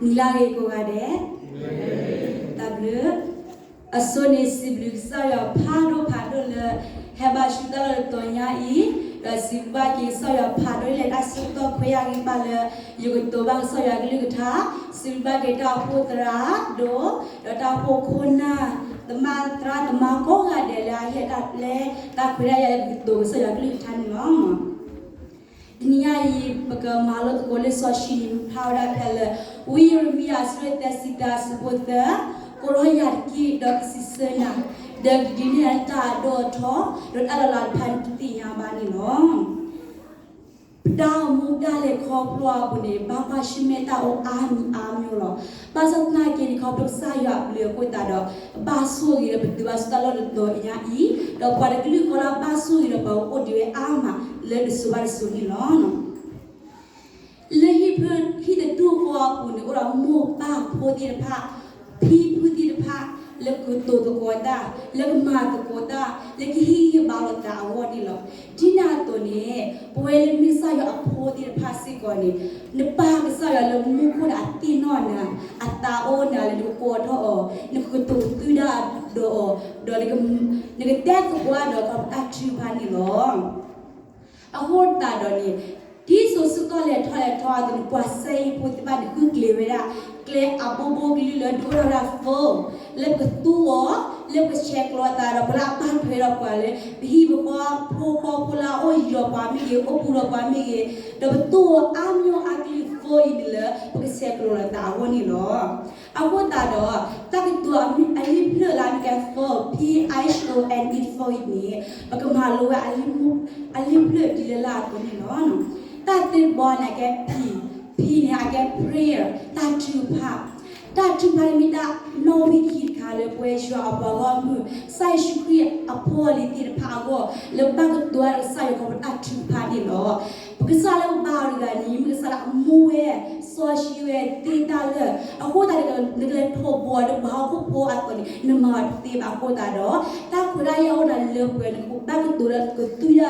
နံၤလၢဂ့ၤကိးဂၤဒဲး, တၢ်ဘျုး, အဆိန့ၣ်စံးဘျုးကစၢ်ယွၤဖးဒိၣ်ဖးဒိၣ်လၢ ဟဲဘၣ်ဆူတၢ်လီၢ်တတီၤညါအံၤ, ဒီးစံးဘျုးဘၣ်က့ၤကစၢ်ယွၤဖးဒိၣ်လၢတၢ်ဆၢကတီၢ်ခွဲးယာ်ဂံၢ်ဘါလၢ ယကတိၤဘၣ်ကစၢ်ယွၤကလုၢ်ကထါ, စံးဘျုးဘၣ်က့ၤတၢ်အိၣ်ဖှိၣ်သရၣ်ဒိၣ်, ဒီးတၢ်အိၣ်ဖှိၣ်ခိၣ်နၢ်, သမါသရၣ်သမါကိးဂၤဒဲးလၢအဟ့ၣ်တၢ်ပျဲ တၢ်ခွဲးတၢ်ယာ်လၢယကတိၤကစၢ်ယွၤကလုၢ်ကထါန့ၣ်လီၤ. တနံၤညါအံၤ ပကမၤလိသကိးလံာ်စီဆှံန့ၣ် ဖျါဝဲဒၣ်ဖဲလၢ ဝံယံးရမံယၤ အဆၢသၢဆံသၢ အဆၢဖိသၢ, ကိးထီၣ်ယၤတက့ၢ် ဒီးကစံးဆၢနၤ, ဒီးကဒုးနဲၣ်နၤလၢတၢ်အဒိၣ်အထီ, ဒီးတၢ်လီၤလးတဖၣ်န့ၣ် တသ့ၣ်ညါဘၣ်န့ၣ်လီၤ. ပတၢ်အိၣ်မူတၢ်လဲၤခီဖျိအပူၤန့ၣ် ဘၣ်ကွၢ်ဆၢၣ်မဲာ်တၢ်အိၣ်အါမံၤအါမံၤလီၤ. ဘၣ်ဆၣ်သနာ်က့န့ၣ် ခီဖျိကစၢ်ယွၤအဘျုးအဃိသတးဒီး ပဘၣ်ဆိၣ်ဂ့ၤဒီးပတုၤဘၣ်ဆူတၢ်လီၢ်တတီၤညါအံၤ, ဒီးပှၤတကလုာ်ဃီလၢအဘၣ်ဆိၣ်ဂ့ၤဒီးပှၤအိၣ်ဒံးဝဲအါမးလၢတစိၤဘၣ်တစိၤန့ၣ်လီၤ. လၢဟံၣ်တဒူၣ်ဃီအပူၤန့ၣ် အိၣ်ဒီးမိၢ်ပၢ်ဖိသ့ၣ်တဖၣ်, ဖံဖုသ့ၣ်တဖၣ်, လၢကတိၤသကိးတၢ်, လၢကမၤသကိးတၢ်, လၢကဟ့ၣ်ဂံၢ်ဟ့ၣ်ဘါလိာ်သးအဂီၢ်န့ၣ်လီၤ. ဒ်န့ၣ်အသိးန့ၣ် ပဝဲလၢမ့ၢ်ကစၢ်ယွၤအဖိသ့ၣ်တဖၣ်စ့ၢ်ကီးန့ၣ် နပၢ်ကစၢ်ယွၤလၢမူခိၣ်န့ၣ် အသ့ၣ်နီၣ်နၤ, အသးအိၣ်နၤလၢနကကိးထီၣ်အီၤ, နကကတိၤကသုၣ်တၢ်ဒီးအီၤ, ဒီးနကတဲသကိးဒီးအီၤ တၢ်ထုကဖၣ်န့ၣ်လီၤ. အဃိသတးဒီးန့ၣ် ဒ်စိၤဆၢကတီၢ်လဲၤထီၣ်လဲၤထီအသိးန့ၣ် ပှၤစဲအ့ၣ်ဖိသ့ၣ်တဖၣ်န့ၣ် ဃုကျဲၤဝဲဒၣ် ကျဲအဘိဘိကလုာ်လၢဒုးအိၣ်ထီၣ်ဝဲဒၣ် phone, လၢပကသူအီၤ, လၢပကဆဲးကျိးအသးဒီး ပှၤလၢအပာ်ထွဲဒီးပှၤလၢ ပဟံၣ်ပဃီဖိဃီဖိလၢအအိၣ်ယံၤဒီးပှၤမ့ၢ်ဂ့ၤ, အိၣ်ဘူးဒီးပှၤမ့ၢ်ဂ့ၤ, ဒီးပသူအီၤအါမံၤအါကလုာ် phone အံၤန့ၣ်လၢ ပကဆဲးကျိးလိာ်သးအဂီၢ်န့ၣ်လီၤ. အဃိသတးဒီး တၢ်ကတိၤအလံာ်ဖျၢၣ်လၢအမ့ၢ်ကဲ phone, P H O N E, phone အံၤန့ၣ် ပကမၤလိဝဲ အလံာ်ဖျၢၣ်ဒ်လၢအလၢအသိးန့ၣ်လီၤ. တၢ်သ့တဘီန့ၣ်အကဲ P, P န့ၣ်အကဲ prayer, တၢ်ထုကဖၣ်, တၢ်ထုကဖၣ်န့ၣ်မ့ၢ်တၢ်နီၣ်ဝံၣ်ခံတခါလၢပဝဲယွၤအပှၤဂီၢ်မုၢ်, ကစၢ်ယ့ၣ်ၡူးခရံာ်အဖိအလံၤသ့ၣ်တဖၣ်အဂီၢ် လၢဘၣ်ကတိၤတၢ်ဒီးကစၢ်ယွၤခီဖျိတၢ်ထုကဖၣ်န့ၣ်လီၤ. ပကစၢ်လၢပဘါအီၤတဂၤန့ၣ် မ့ၢ်ကစၢ်လၢအမူဝဲ, စီဆှံဝဲသ့တၢ်လၢာ်, အဃိသတးဒီး နကလဲၤထိးဘိးအီၤလၢပှၤဟီၣ်ခိၣ်ဖိအသိးန့ၣ် နမၤအီၤတသ့ဘၣ်အဃိသတးဒီး တၢ်ခွဲးတၢ်ယာ်အိၣ်ဒၣ်လၢပှဲၤ နကဘၣ်ကတိၤလၢကသုၣ်တၢ်ဒီး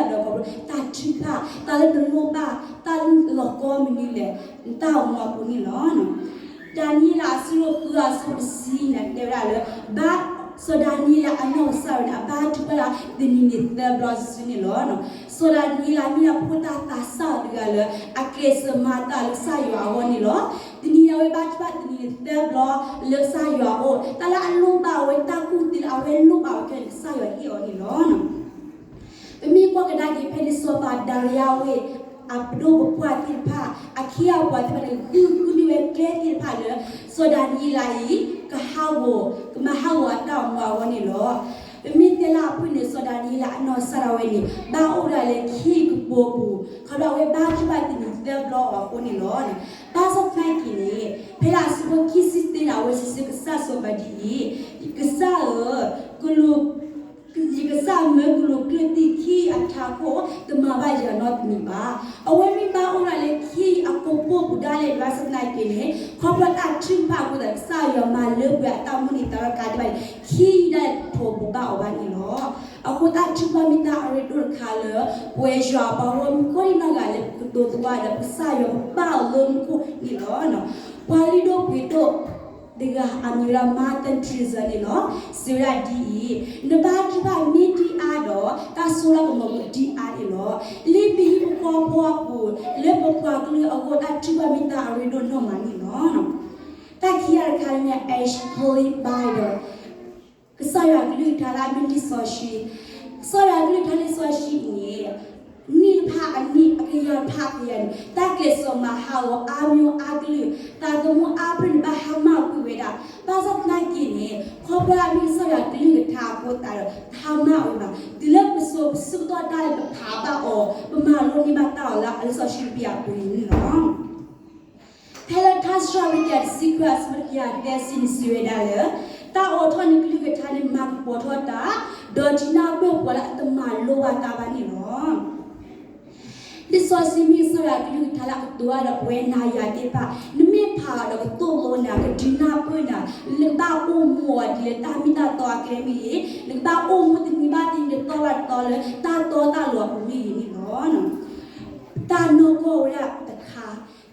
ခီဖျိတၢ်ထုကဖၣ်, တၢ်လၢနလိၣ်ဘၣ်, တၢ်လၢလီၤကီမနုၤလဲၣ်, နတၢ်အိၣ်မူအပူၤန့ၣ်လီၤ. ဒၤနံးယ့လးအဆၢဒိၣ်ဃုအဆၢဖိတဆံန့ၣ် တဲဝဲဒၣ်လၢ ဘၣ်, စီၤဒၤနံးယ့လးအနီၢ်ကစၢ်ဝဲန့ၣ် အဘါထုကဖၣ်တၢ်တနံၤန့ၣ်သၢဘျီစုာ်စုာ်န့ၣ်လီၤ. စီၤဒၤနံးယ့လးမ့ၢ်ဒၣ်ဖိသၣ်သးစၢ်တဂၤလၢ အကျဲးစၢးမၤတၢ်လၢကစၢ်ယွၤအဂီၢ်န့ၣ်လီၤ. တနံၤအံၤအဝဲဘါထုကဖၣ်တနံၤန့ၣ်သၢဘျီလၢကစၢ်ယွၤအအိၣ်, တၢ်လၢအလိၣ်ဘၣ်ဝဲတၢ်ကူၣ်သ့လၢအဝဲလိၣ်ဘၣ်ဝဲခဲလၢာ်န့ၣ် ကစၢ်ယွၤဟ့ၣ်အီၤန့ၣ်လီၤ. ပမ့ၢ်ကွၢ်ကဒါက့ၤဖဲန့ၣ် စီၤပၤဒၤရံယါဝ့ၢ် အပဒိၣ်ပပှၢ်သ့ၣ်တဖၣ်, အခ့အပှၤသ့ၣ်တဖၣ်န့ၣ် ဂုာ်ဃုန့ၢ်ဝဲကျဲသ့ၣ်တဖၣ်လၢ စီၤဒၤနံးယ့လးအံၤ ကဟးဂီၤ, ကမၤဟးဂီၤအတၢ်အိၣ်မူအဂီၢ်န့ၣ်လီၤ. ပမ့ၢ်တဲလၢအဖုၣ်န့ၣ် စီၤဒၤနံးယ့လးအနီၢ်ကစၢ်ဒၣ်ဝဲန့ၣ် ဘၣ်အိၣ်ဒၣ်လၢခ့ကပိာ်ပူၤ, ခီဖျိအဝဲဘါထုကဖၣ်တနံၤသၢဘျီအဃိန့ၣ်လီၤ. ဘၣ်ဆၣ်သနာ်က့န့ၣ် ဖဲလၢအဆၢဖိခံဆံသၢန့ၣ် အဝဲစံးဆၢကစၢ်စီၤပၤဒ်အံၤ, ကစၢ်ဧၢ, ကလူး ယကစၢ်မၢကလူးကျၢၢ်သံၣ်ခံအထးခိၣ် တမၤဘၣ်ယၤနီတမံၤဘၣ်. အဝဲမ့ၢ်ဘၣ်အိၣ်ဒၣ်လၢခ့အကပိာ်ပူၤဒၣ်လဲာ် ဘၣ်ဆၣ်သနာ်က့န့ၣ် ခီဖျိတၢ်ထုကဖၣ်အဃိသတး ကစၢ်ယွၤမၤလၢပှဲၤအတၢ်အိၣ်မူန့ၣ် သးဒီးကးဒံးဘၣ်န့ၣ် ခ့အံၤဒၣ်လဲာ်တထိးဘူးဘၣ်အီၤဘၣ်န့ၣ်လီၤ. အဃိတၢ်ထုကဖၣ်မ့ၢ်တၢ်အရ့ဒိၣ်တခါလၢ ပဝဲယွၤအပှၤဂီၢ်မုၢ်ကိးနီၢ်ဂၤလၢ ပကတိၤသကိးဒီး ကစၢ်ယွၤပာ်အီၤလၢမူခိၣ်န့ၣ်လီၤ. ပှၤလုၢ်ဒိၣ်ပှ့ၤဒိၣ် တဂၤအမံၤဝဲဒၣ် Mother Teresa န့ၣ်လီၤ. စံးဝဲဒၣ်ဒ်အံၤ, နဘါထုကဖၣ်မ့ၢ်ဒံးအါဒီး တၢ်စိတၢ်ကမီၤကဒံးအါန့ၣ်လီၤ. လၢပဟံၣ်ဖိဃီဖိအပူၤ လၢပပှၤကလုာ်အဂီၢ် တၢ်ထုကဖၣ်မ့ၢ်တၢ်အရ့ဒိၣ်နီၢ်မးန့ၣ်လီၤ. တၢ်ခံဂၤတခါန့ၣ် Ashley Bible ကစၢ်ယွၤကလုၢ်ကထါလၢအမ့ၢ်လံာ်စီဆှံ, ကစၢ်ယွၤကလုၢ်ကထါလံာ်စီဆှံအံၤန့ၣ် နံၣ်တဖၣ်အနံၣ် အကယၤတဖၣ်အကယၤန့ၣ် တၢ်ကျဲးစၢးမၤဟးဂီၤအါမံၤအါကလုာ်, သးသမူအါဖျၢၣ်န့ၣ် ဘၣ်ဟါမၢ်ကွံာ်ဝဲဒၣ်. ဘၣ်ဆၣ်သနာ်က့န့ၣ် ခီဖျိလၢအမ့ၢ်ကစၢ်ယွၤကလုၢ်ကထါအဃိသတးဒီး တဟါမၢ်ဝဲဘၣ်. တုၤလၢပစိၤပဆၢကတီၢ်ဒၣ်လဲာ် ပဖးဘၣ်အီၤ, ပမၤလိန့ၢ်ဘၣ်တၢ်အီၤလၢအလံာ်စီဆှံတပံၤအပူၤအံၤန့ၣ်လီၤ. ဖဲလၢထါစံးထီၣ်ပတြၢၤတဆံခွံအဆၢဖိတကယၤသၢဆံန့ၣ် စံးဝဲဒၣ်လၢ တၢ်အိးထီၣ်နကလုၢ်ကထါန့ၣ် မၤကပီၤထီၣ်တၢ်, ဒီးဒုးနၢ်ပၢၢ်ပှၤလၢအတမၤလိဘၣ်တၢ်ဘၣ်န့ၣ်လီၤ. လံာ်စီဆှံမ့ၢ်ကစၢ်ယွၤကလုၢ်ကထါလၢအကတိၤဘၣ်ဒီးပဝဲနၤယၤသ့ၣ်တဖၣ်, နမ့ၢ်ဖးအီၤဒီးကသိၣ်လိနၤ, ကဒုးနၢ်ပၢၢ်နၤ, နကဘၣ်အိၣ်မူအီၤဒ်လဲၣ်, တၢ်မ့ၢ်တၢ်တီအကျဲမ့ၢ်ဂ့ၤ, နကဘၣ်အိၣ်မူတနံၤဘၣ်တနံၤ တသီဘၣ်တသီလၢတၢ်တီတၢ်လိၤအပူၤမ့ၢ်ဂ့ၤန့ၣ်လီၤ. တၢ်နီၢ်ကီၢ်ဝဲဒၣ်တခါ,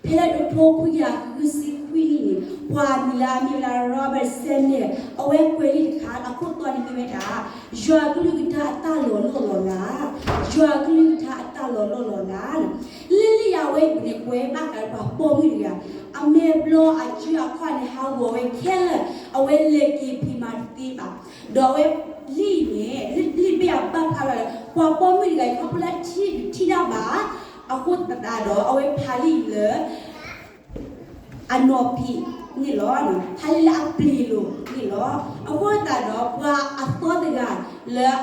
ဖဲလၢတထိခွံကယၤဃုဆံခွံနံၣ်န့ၣ် ပှၤမံၤလၢအမ့ၢ်ဝဲဒၣ် Robert Samuel အဝဲကွဲးလံာ်တခါ အခိၣ်တီန့ၣ်မ့ၢ်ဝဲဒၣ် ယွၤအကလုၢ်ကထါအတၢ်လီၤလိၢ်လီၤလး, ယွၤအကလုၢ်ကထါအတၢ်လီၤလိၢ်လီၤလး. လၢလံာ်ယၤဝဲအံၤန့ၣ် ကွဲးဘၣ်ဃးပှၤပိာ်မုၣ်တဂၤ, အမဲာ်ဘျီၣ်အစုအခီၣ်န့ၣ် ဟးဂီၤဝဲခဲလၢာ်, အဝဲလဲၤက့ၤဖံးမၤတသ့ဘၣ်. ဒီးအဝဲလံာ်အံၤန့ၣ် လံာ်ဘၣ်ယၤဘၣ်ဖျါဝဲဒၣ်လၢ ပှၤပိာ်မုၣ်တဂၤအံၤ ခီဖျိလၢထံၣ်တထံၣ်တၢ်ဘၣ် အဃိသတးဒီး အဝဲဖးလံာ်လၢ အနီၢ်ဖံးန့ၣ်လီၤ. ဖးလံာ်လၢအပျ့ၤလိၤန့ၣ်လီၤ. အဃိသတးဒီး ပှၤအသီတဂၤလၢ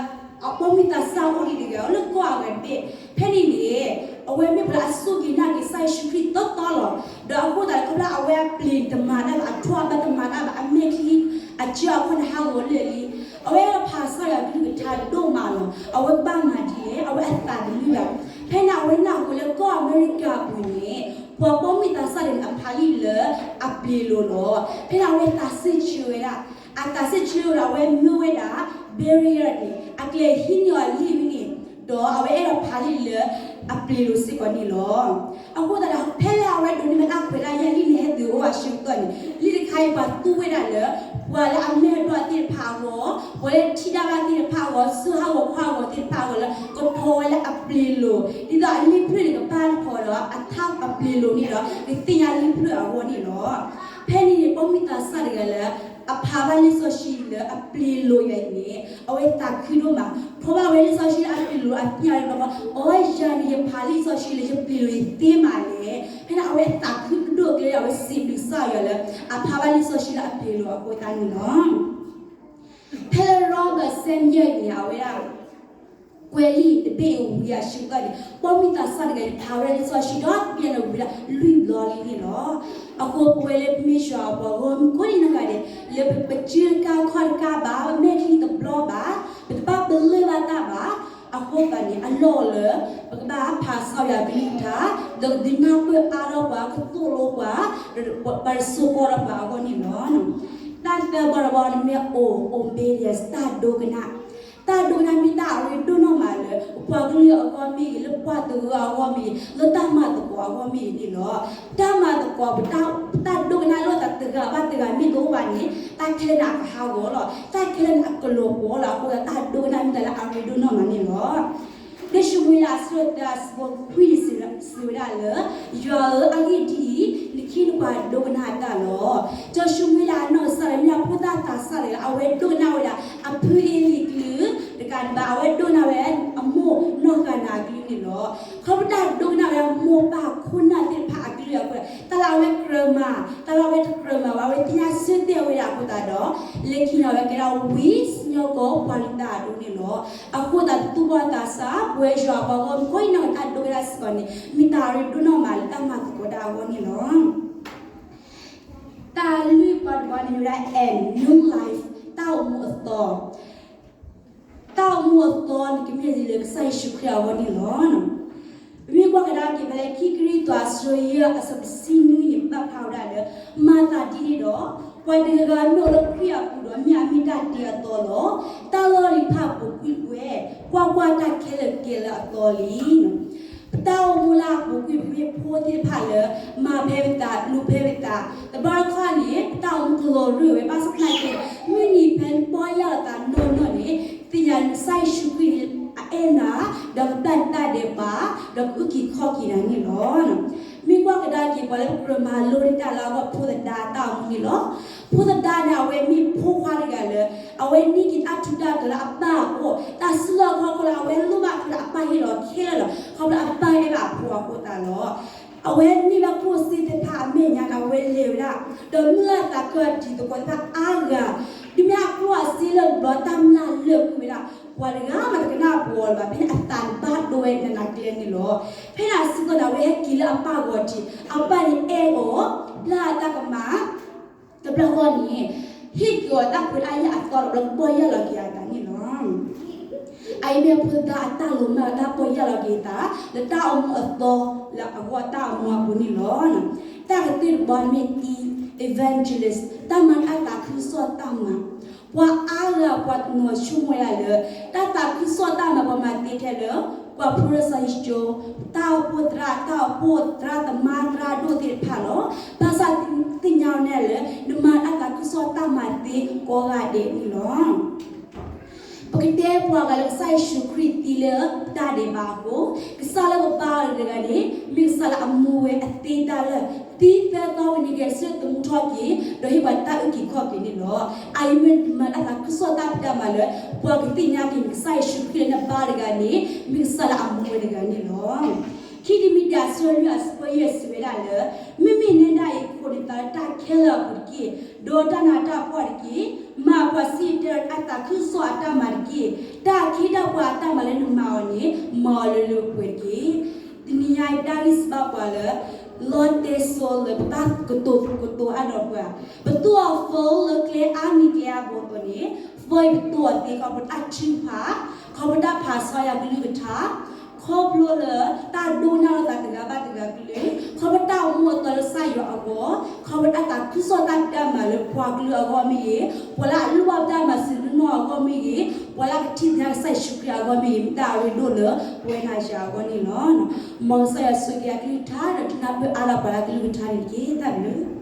အပိာ်မုၣ်သးစၢ်အိၣ်ဒံးတဂၤ အိၣ်လၢကီၢ်အဂၤတဘ့ၣ်, ဖဲန့ၣ်န့ၣ် အဝဲမ့ၢ်ပှၤလၢအစူၢ်က့ၤနာ်က့ၤကစၢ်ယ့ၣ်ၡူးခရံာ်တီတီလီၤ. ဒီးအဃိသတးဒီး ခီဖျိလၢအဝဲအပျ့ၤတမၤတၢ်ဘၣ်, အထီအဘၣ်တမၤတၢ်ဘၣ်, အမဲာ်ချံအစုအခီၣ်န့ၣ် ဟးဂီၤလၢာ်လံ. အဝဲဖးကစၢ်ယွၤအကလုၢ်ကထါဒိၣ်မးလီၤ. အဝဲကဘၣ်မၤဒ်လဲၣ်, အဝဲအသးတမုာ်ဘၣ်. ဖဲန့ၣ်အဝဲနၢ်ဟူလၢကီၢ်အမဲရကၤအပူၤန့ၣ် ပှၤပိာ်မုၣ်သးစၢ်န့ၣ် အဖးလံာ်လၢအပျ့ၤလိၤလီၤ. ဖဲန့ၣ်အဝဲသးစၢ်ဆၢဝဲဒၣ်, အသးစၢ်ဆၢဝဲဒီး အဝဲမၢဝဲဒၣ် barrier န့ၣ် အကျဲၤဟံးန့ၢ်အီၤလံာ်ဝဲန့ၣ်, ဒီးအဝဲအဲၣ်ဒိးဖးလံာ်လၢအပျ့ၤလိၤစ့ၢ်ကီးန့ၣ်လီၤ. အဃိသတးဒီး ဖဲလၢအဝဲဒိးန့ၢ်ဘၣ်တၢ်ခွဲးတၢ်ယာ်လံာ်န့ၣ် ဟဲတုၤအိၣ်အဆၢကတီၢ်န့ၣ် လံာ်တခါအံၤပှၤသူဝဲဒၣ်လၢ ပှၤလၢအမဲာ်ဘျီၣ်သ့ၣ်တဖၣ်အဂီၢ်, ပှၤလၢထံၣ်တၢ်ဘၣ်သ့ၣ်တဖၣ်အဂီၢ်, စုဟးဂီၤခီၣ်ဟးဂီၤသ့ၣ်တဖၣ်အဂီၢ်လၢ ကဖီဝဲလၢအပျ့ၤလိၤ, ဒ်သိးအလံာ်ဖျၢၣ်န့ၣ် ကဘၣ်တဖီဒီး အထါအပျ့ၤလိၤန့ၣ်ဒီး ကသ့ၣ်ညါလံာ်ဖျၢၣ်အဂီၢ်န့ၣ်လီၤ. ဖဲန့ၣ်န့ၣ် ပိာ်မုၣ်သးစၢ်တဂၤလၢ အဖးဘၣ်လံာ်စီဆှံလၢအပျ့ၤလိၤယၤအံၤန့ၣ် အဝဲသးခုဒိၣ်မး, ဖီဘၣ်ဝဲလံာ်စီဆှံလၢအပျ့ၤလိၤအသ့ၣ်ညါလၢ အီ ယၤန့ၣ် ယဖးလံာ်စီဆှံလၢယပျ့ၤလိၤယသ့မးလဲၣ်. ဖဲန့ၣ် အဝဲသးခုဒိၣ်ကျဲ အဝဲစံးဘျုးကစၢ်ယွၤလၢ အဖးဘၣ်လံာ်စီဆှံလၢအပျ့ၤလိၤအဃိသတးန့ၣ်လီၤ. ဖဲလၢ Robert Samuel အံၤန့ၣ် အဝဲဒၣ် ကွဲးလံာ်တဘ့ၣ်အံၤဝံၤအဆၢကတီၢ်န့ၣ် ပိာ်မုၣ်သးစၢ်တဂၤအံၤ ဖးဝဲဒၣ်လံာ်စီဆှံဒီတဘ့ၣ်န့ၣ်ဝံၤဒၣ်လွံၢ်ဘျီလံန့ၣ်လီၤ. အဃိပဝဲလၢပမ့ၢ်စှၤပှၤဂီၢ်မုၢ်ကိးနံၤဒဲး လၢပစုတကါခီၣ်တကါဘၣ်, ပမဲာ်ချံတဘျီဘၣ်, ပတဘၣ်ပလၢၢ်ဘၣ်တၢ်ဘၣ်, အဃိသတးန့ၣ် အလီၢ်လၢ ပကဘၣ်ဖးကစၢ်ယွၤအကလုၢ်ကထါ, ဒီးကဒုးနၢ်ပၢၢ်အါထီၣ်ပှၤ, ကသိၣ်လိပှၤ, ပှၤတစိၢ်ကီၢ်ထီၣ်ပှၤအဂီၢ်န့ၣ်လီၤ. တၢ်သၢဘီတဘီန့ၣ်မ့ၢ် အိၣ် obedience တၢ်ဒိကနၣ်, တၢ်ဒိကနၣ်မ့ၢ်တၢ်အရ့ဒိၣ်နီၢ်မးလၢ ပပှၤကလုာ်အဂီၢ်မ့ၢ်ဂ့ၤ, လၢပှၤတဂၤအဂီၢ်မ့ၢ်ဂ့ၤ, လၢတၢ်မၤသကိးအဂီၢ်မ့ၢ်ဂ့ၤန့ၣ်လီၤ. တၢ်မၤသကိး ပတၢ်, ပတၢ်ဒိကနၣ်လိာ်သးတဂၤဘၣ်တဂၤမ့ၢ်တအိၣ်ဘၣ်န့ၣ် တၢ်ခဲလၢာ်န့ၣ်အကဟးဂီၤလီၤ, တၢ်ခဲလၢာ်န့ၣ်အကလီၤပှီၤလီၤ. အဃိသတး တၢ်ဒိကနၣ်မ့ၢ်တၢ်လၢအရ့ဒိၣ်နီၢ်မးန့ၣ်လီၤ. လံာ်ၡမူၤအ့လးအဆၢသၢအဆၢဖိခွံန့ၣ် စံးဝဲဒၣ်လၢ ယွၤဧၢ, အဂ့ၢ်ဒ်အံၤ, နခ့နပှၤဒိကနၣ်တၢ်လီၤ. စီၤၡမူၤအ့လးအနီၢ်ကစၢ်ဒီး မ့ၢ်ဒၣ်ဖိသၣ်သးစၢ်တဂၤလၢ အဝဲဒိကနၣ်ဝဲဒၣ်အဖုအ့လံအကလုၢ်, တကးဒံးဘၣ် အဝဲဒိကနၣ်ဝဲအမိၢ်နီၢ်ဃၤနၤအကလုၢ်န့ၣ်လီၤ. ခီဖျိတၢ်ဒိကနၣ်ဝဲဒၣ်မိၢ်ပၢ်ခိၣ်နၢ်သ့ၣ်တဖၣ်အကလုၢ်အဃိ, တၢ်လၢအဝဲကြၢးမၤ, တၢ်လၢအဝဲတကြၢးမၤဘၣ် အဝဲသ့ၣ်ညါဆၢတဲာ်ဝဲဒၣ်အဃိသတးဒီး လၢခံန့ၣ် အဝဲကဲဒၣ်ဝံစံၣ်ညီၣ်ကွီၢ်ပှၤလုၢ်တၢ်အဒိၣ်န့ၣ်လီၤ. အဃိသတး သူၣ်ဘီၣ်သးစၢ် ပဝဲယွၤအပှၤဂီၢ်မုၢ် ကိးနံၤဒဲးတၢ်ဒိကနၣ်စ့ၢ်ကီးန့ၣ် မ့ၢ်တၢ်အရ့ဒိၣ်နီၢ်မးလၢတၢ်မၤသကိးတၢ်အဂီၢ်န့ၣ်လီၤ. တၢ်လွံၢ်ဘီတဘီန့ၣ်မ့ၢ်ဝဲဒၣ် and new life တၢ်အိၣ်မူအသီ တၢ်အိၣ်မူအသီန့ၣ် ကမ့ၢ်ဒ်လဲၣ် ကစၢ်ယ့ၣ်ၡူးခရံာ်အဂီၢ်န့ၣ်လီၤ. ပမ့ၢ်ကွၢ်ကဒါက့ၤဖဲလၢခံကရံၣ်သူး အဆၢယဲၢ် အဆၢဖိတဆံနွံန့ၣ် ပာ်ဖျါဝဲဒၣ်လၢ မၤသးဒ်န့ၣ်ဒီး ပှၤတဂၤဂၤမ့ၢ်အိၣ်လၢခရံာ်အပူၤဒီး မ့ၢ်အမ့ၢ်တၢ်တ့အသီလီၤ. တၢ်လီၢ်လံၤတဖၣ်ပူၤကွံာ်ဝဲ, ကွၢ်ကွၢ်, တၢ်ခဲလၢာ်ကဲလၢအသီလံ. ပတၢ်အိၣ်မူလၢအပူၤကွံာ် ပမ့ၢ်ဖိသ့ၣ်တဖၣ်လၢ မၤဖဲပသး လူၤဖဲပသး, တဘျီတခီၣ်န့ၣ် ပတၢ်အိၣ်မူကလီၤရၢၢ်ဝဲ ဘၣ်ဆၣ်သနာ်က့ မုၢ်နံၤဖဲပီၢ်ယၢ်လီၤသးနီၢ်နီၢ်န့ၣ် သ့ၣ်ညါလၢကစၢ်ယ့ၣ်ၡူးခရံာ်န့ၣ် အအဲၣ်နၤ, ဒီးကပျၢ်နၤတၢ်ဒဲးဘး, ဒီးကအုၣ်က့ၤခီၣ်က့ၤနၤန့ၣ်လီၤ. မ့ၢ်ကွၢ်ကဒါက့ၤ ပှၤလၢပကြၢးမၤလိန့ၢ်တၢ်လၢအဂီၢ် ဖိသဒါတၢ်အိၣ်မူန့ၣ်လီၤ. ဖိသဒါန့ၣ် အဝဲမ့ၢ်ဖိခွါတဂၤလၢ အဝဲန့ၢ်က့ၤတၢ်ထူးတၢ်တီၤလၢအပၢ်အအိၣ်, တၢ်စုလီၢ်ခီၣ်ခိၣ်လၢအဝဲလိၣ်ဘၣ်အဃိဒီး အပၢ်ဟ့ၣ်လီၤခဲလၢာ်လီၤ. ခီဖျိအပၢ်အဲၣ်ဘၣ်အဖိအဃိသတးလီၤ. အဝဲန့ၢ်ဘၣ်ကျိၣ်စ့သ့ၣ်တဖၣ်အမဲာ်ညါဒီး အဝဲလဲၤဝဲဒၣ်, ဒီးမုၢ်လၢ်သးခုအတံၤသကိးသ့ၣ်တဖၣ်အါဂၤ, ဒ်မ့ၢ်အကျိၣ်အစ့လၢာ်တဘျီတၢ်မျၢ်လၢာ်ကွံာ်ဝဲဒၣ်, ပှၤတဂၤမးတကနၣ်ပှီၤလၢၤဘၣ်, ဖဲန့ၣ်အသးန့ၣ်ဘၣ်ဒိဝဲနးနးကျဲန့ၣ်လီၤ. ဖဲန့ၣ်အဆၢကတီၢ်န့ၣ် အဝဲဟဲက့ၤလၢအပၢ်ဂီၤထံး, အပၢ်န့ၣ်အဲၣ်အီၤ, ပျၢ်အတၢ်ကမၣ် တဘျီဃီန့ၣ် ဟ့ၣ်က့ၤအီၤတၢ်ခွဲးတၢ်ယာ်အသီဒီး ပှၤပီၢ်ယၢ်လီၤက့ၤအသးန့ၣ်လီၤ. အအံၤမ့ၢ်ဖိသဒါအတၢ်လီၤမၢ် တၢ်ပီၢ်ယၢ်လီၤက့ၤအသး လၢတၢ်အိၣ်မူအသီလၢအဂီၢ်တၢ်အိၣ်မူအပူၤန့ၣ်လီၤ. တၢ်ကတၢၢ်တဘီမ့ၢ် e-, evangelist တၢ်မၤတၢ်သးခုကစီၣ်တၢ်မၤ, ပှၤအါဂၤပှၤတနီၤဆိကမိၣ်ဝဲဒၣ်လၢ တၢ်သးခုကစီၣ်တၢ်မၤပှၤမၤသ့ထဲလၢ ပှၤဖိလၢစီၤယိၤၡူ, တၢ်အိၣ်ဖှိၣ်သရၣ်, တၢ်အိၣ်ဖှိၣ်သရၣ်သမါသရၣ်ဒိၣ်သ့ၣ်တဖၣ်လီၤ. ဘၣ်ဆၣ်သ့ၣ်ညါအီၤန့ၣ်လၢ နမၤတၢ်သးခုကစီၣ်တၢ်မၤသ့ကိးဂၤဒဲးန့ၣ်လီၤ. ပကတဲပှၤဂၤလၢကစၢ်ယ့ၣ်ၡူးခရံာ်သံလၢတၢ်ဒဲးဘးအဃိ, ကစၢ်လၢပဘါအီၤတဂၤန့ၣ် မ့ၢ်ကစၢ်လၢအမူဝဲအသ့တၢ်လၢာ်, သံသၢသီဝံၤန့ၣ် ဂဲၤဆၢထၢၣ်သမူထီၣ်က့ၤ, ဒီးဟ့ၣ်ပှၤတၢ်အုၣ်က့ၤခီၣ်က့ၤန့ၣ်လီၤ. အအံၤမ့ၢ်မၤတၢ်သးခုကစီၣ်တၢ်ဖံးတၢ်မၤလၢ ပှၤကသ့ၣ်ညါက့ၤန့ၣ် ကစၢ်ယ့ၣ်ၡူးခရံာ်လၢနဘါတဂၤန့ၣ် မ့ၢ်ကစၢ်လၢအမူဝဲတဂၤန့ၣ်လီၤ. ခံတံၤမသ့း အဆၢလွံၢ် အဆၢဖိယဲၢ် စံးဝဲဒၣ်လၢ မ့မ့ၢ်နဲဒၣ်အံၤ ခိးနသးလၢတၢ်ခဲလၢာ်အပူၤတက့ၢ်. ဒီးတၢ်နးတၢ်ဖှီၣ်တက့ၢ်. မၤပှၤစံၣ်တဲၤတဲလီၤအသးခုကစီၣ်အတၢ်မၤတက့ၢ်. တၢ်ခ့တၢ်ပှၤအတၢ်မၤလၢနမၤအီၤန့ၣ် မၤအီၤလၢလၢပှဲၤပှဲၤတက့ၢ်. တနံၤညါအံၤ ပတၢ်ဂံၢ်စၢ်ဘၣ်ပှၤလၢ လီတဲစိလၢပတၢ်ကတိၤသကိးကတိၤအါဒီးပှၤ, ပသူအီၤ phone လၢကျဲအါမံၤကျဲအါဘိအသိးန့ၣ်, phone အံၤပသူအီၤသ့ခီဖျိတၢ်ထုကဖၣ်, ခီဖျိတၢ်ဖးဆါယွၤကလုၢ်ကထါ, ခီဖျိလၢတၢ်ဒိကနၣ်လိာ်သးတဂၤဘၣ်တဂၤကလုၢ်, ခီဖျိတၢ်အိၣ်မူအသီလၢကစၢ်ယွၤအဂီၢ်, ခီဖျိတၢ်သးခုကစီၣ်တၢ်ဖံးတၢ်မၤလၢပှၤကလုာ်အဂီၢ်မ့ၢ်ဂ့ၤ, ပှၤလၢအလိၣ်ဘၣ်တၢ်မၤစၢၤနီၢ်နီၢ်အဂီၢ်မ့ၢ်ဂ့ၤ, ပှၤလၢအကထံၣ်သ့ၣ်ညါကစၢ်ယ့ၣ်ၡူးခရံာ်အဂီၢ်မ့ၢ်ဂ့ၤ, မ့ၢ်တၢ်အရ့ဒိၣ်လၢပဝဲနၤယၤအဂီၢ်န့ၣ်လီၤ. မ်ကစၢ်ယွၤဆိၣ်ဂ့ၤအကလုၢ်ကထါ ဒီးဒုးနၢ်ပၢၢ်အါထီၣ်ပှၤလၢအကလုၢ်ကထါန့ၣ်တက့ၢ်. တၢ်ဘျုး